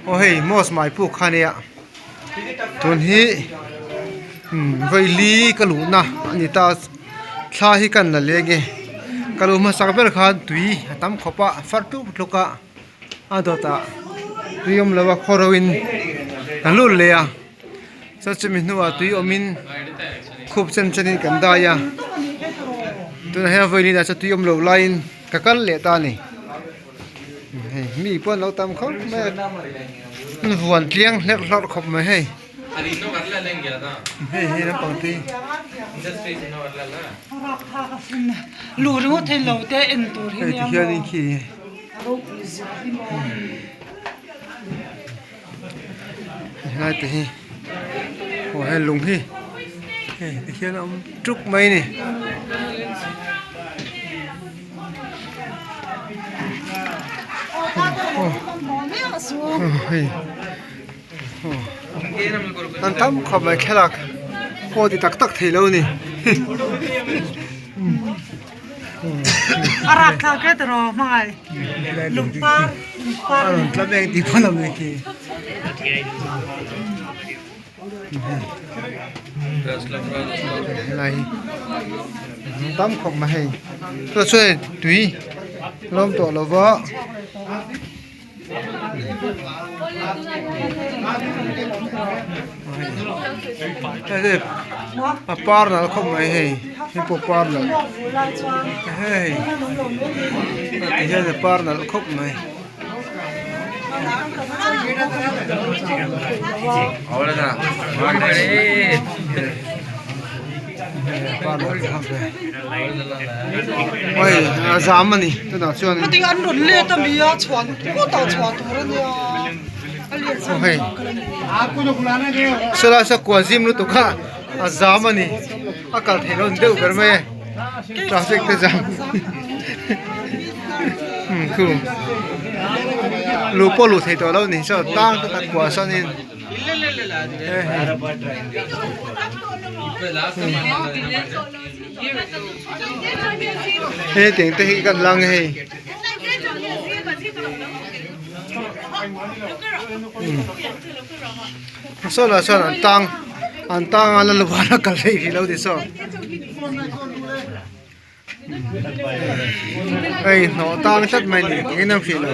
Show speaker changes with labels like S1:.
S1: Aw hei mosque mai puk kha ania tun hi vawi ka luhna a ni ta thla hi kan la leng e ka luh hmasak ber khan tui a tam khawp a far tluk tluk a a dawtah tui awm lo a khaw ro in kan lut leh a chuan chumi hnuah tui awmin khup chen chenin kan dai a tunah hian vawi li ah chuan tui awm loh laiin ka kal leh ta a ni. Hei mi pawh an lo tam khawp mai a an vuan tliang hlerh hlawrh khawp mai hei hei hi naupang te hei ti hianin khi helai te hi aw hei lung hi hei ti hian a awm tuk mai a ni. An tam khawp mai thlalak pawh ti tak tak thei lo a ni.
S2: A rak thla ke tiraw hmangai lungpar lungpar
S1: a rawn tla mek tih pawh a lo ni khi. Helai hi tam khawp mai hei chutah chuan tui a lo awm tawh lo va a par nalh khawp mai hei hei pawh par nalh hei ti hian a par nalh khawp mai. A zam a ni tunah chuan
S2: an rawn let a mi a chhuah khawtah chhuah tur a nia
S1: aw hei sawlai saw kua zim lutuk a a zam a ni a kal theih loh deuh ber mai e. Traffic te jam khu luh pawh luh theih tawh lo ni saw tang te tak kuah sawn in hei tiang te hi kan lang hei saw lah sawn an tang an tang a la luah a kal theih rih lo ti saw. Hei hnawh tang tlat mai ni engin an hrih lo.